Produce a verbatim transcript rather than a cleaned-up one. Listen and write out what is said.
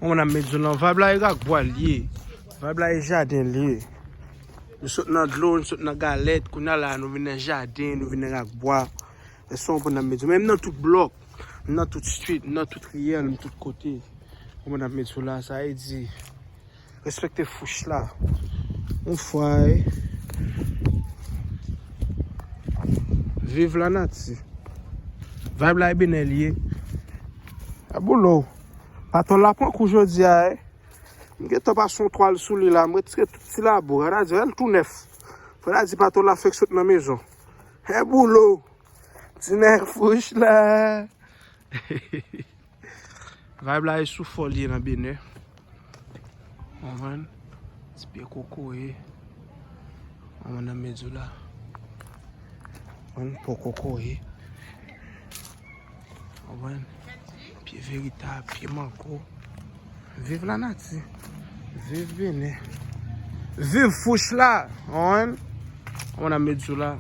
Mwen, mwen ap met di w lan, vibe la e rak bwa l ye. Vibe la e jaden l ye. Nou sot nan dlo, nou sot nan galèt, kounye a la, nou vin nan jaden, nou vin nan rak bwa. Èske w konprann ap met di w? Men m nan tout blòk, m nan tout street, m nan tout riyèl, m tout kote. Mwen, mwen ap met di w la, sa e di, respekte fouch la. Yon fwa, e. Viv lanati. Vibe la e benè l ye. A boulo. Patwòl la pran kou jodi a, e. M gentan pase yon twal sou li la, m retire tout ti labou. Gad a di, wè l tou nèf. Fò ta di patwòl la fèk sot nan mezon. Hè boulo. Ti nèg fouch la. Vibe la e sou fò l ye nan Benè. Konprann? Ti pye kokoye. Konprann nan medyo la. Konprann? Po kokoye. Konprann? Pye veritab, pye mango. Viv lanati. Viv Benè. Viv fouch la. Konprann? Konprann nan medyo la.